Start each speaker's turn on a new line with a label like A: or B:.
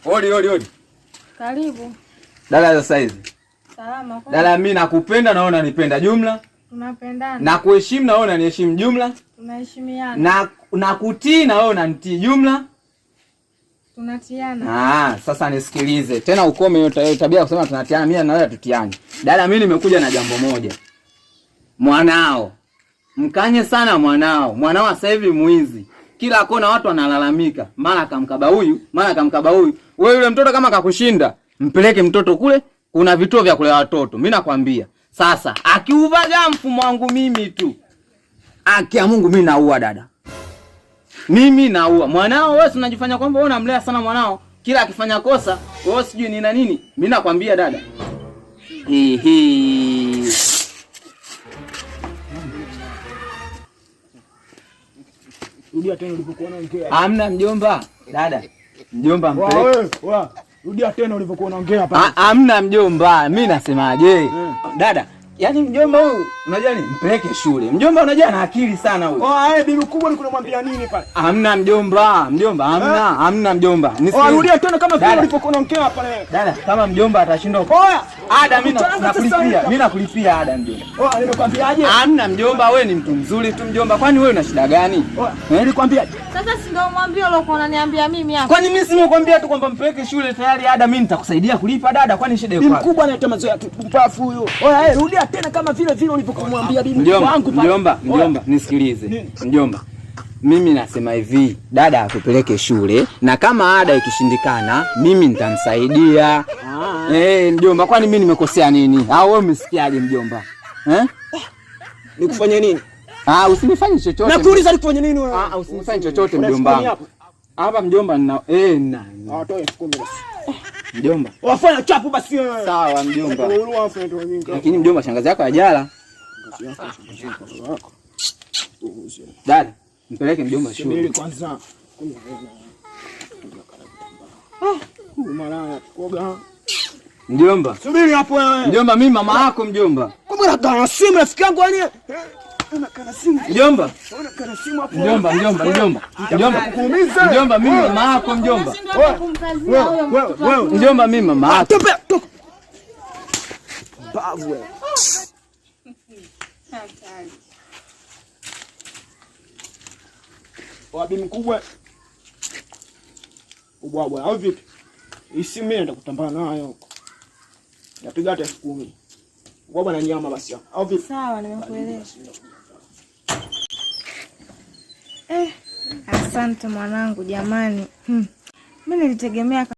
A: Odi, odi, odi.
B: Karibu.
A: Dada za saizi.
B: Salama.
A: Dada, mimi nakupenda na wewe unanipenda jumla.
B: Tunapendana.
A: Nakuheshimu na wewe unaniheshimu jumla.
B: Tunaheshimiana.
A: Na nakutii na wewe unanitii jumla.
B: Tunatiana.
A: Ah, sasa nisikilize. Tena ukome hiyo tabia ya kusema tunatiana, mimi na wewe hatutiani. Dada, mimi nimekuja na jambo moja. Mwanao. Mkanye sana mwanao. Mwanao sasa hivi mwizi. Kila kona watu wanalalamika. Mara kamkaba huyu, mara kamkaba huyu. Wewe yule mtoto kama kakushinda, mpeleke mtoto kule, kuna vituo vya kulea watoto. Mimi nakwambia. Sasa akiuvaga mfumo wangu mimi tu. Haki ya Mungu mimi naua dada. Mimi naua. Mwanao wewe unajifanya kwamba wewe unamlea sana mwanao. Kila akifanya kosa, wewe sijui ni na nini. Mimi nakwambia dada. Ehe.
C: Rudia tena ulipokuwa unaongea.
A: Hamna mjomba. Dada. Mjomba mpeleke.
C: Rudia tena ulipokuwa unaongea pale.
A: Hamna mjomba. Mimi nasemaje? Dada, yaani mjomba huyu unajua nini? Mpeleke shule. Mjomba unajua ana akili sana huyu.
C: Oh, eh, bibi kubwa ni kunamwambia nini pale?
A: Hamna mjomba, mjomba hamna, hamna mjomba.
C: Oh, rudia tena kama vile ulipokuwa unaongea pale.
A: Dada, kama mjomba atashindwa.
C: Oya,
A: ada mimi nakulipia. Mimi nakulipia ada mjomba.
C: Oh, nimekwambiaje?
A: Hamna mjomba, wewe ni mtu mzuri tu mjomba. Kwani wewe una shida gani?
C: Oh, nilikwambiaje?
B: Sasa si ndio mwambie uliokuwa unaniambia mimi hapa.
A: Kwani mimi simekwambia tu kwamba mpeleke shule tayari ada mimi nitakusaidia kulipa dada, kwani shida iko wapi?
C: Mkubwa analeta mazoea tu mpumbavu huyo. Oya, eh, rudia tena kama vile vile ulivyokumwambia bibi wangu
A: pale. Mjomba, mjomba, nisikilize. Mjomba. Mimi nasema hivi, dada akupeleke shule na kama ada ikishindikana mimi nitamsaidia. Eh, mjomba, kwani mimi nimekosea nini? Au wewe umesikiaje mjomba? Eh?
C: Nikufanye nini?
A: Ah, usinifanye chochote.
C: Nakuuliza nikufanye nini wewe?
A: Ah, usinifanye chochote mjomba. Hapa mjomba nina na.
C: Ah, toa 10,000 basi.
A: Mjomba.
C: Wafanya chapu basi wewe.
A: Sawa mjomba. Lakini mjomba, shangazi yako hajala. Dada, mpeleke mjomba shule.
C: Kwanza.
A: Mjomba.
C: Subiri hapo wewe.
A: Mjomba, mimi mama yako mjomba.
C: Kumbe na simu rafiki yangu yani.
A: Mjomba. Mjomba, mjomba, mjomba. Mjomba,
C: kukuumiza.
A: Mjomba, mimi mama yako mjomba. Mjomba, mimi mama yako.
C: Bavu wewe. Wabi mkubwa. Ubwabwa au vipi? Isimu mimi naenda kutambana nayo huko. Napiga hata 10,000. Ubwabwa na nyama basi hapo. Au vipi?
B: Sawa, nimekuelewa. Asante mwanangu jamani. Mimi nilitegemea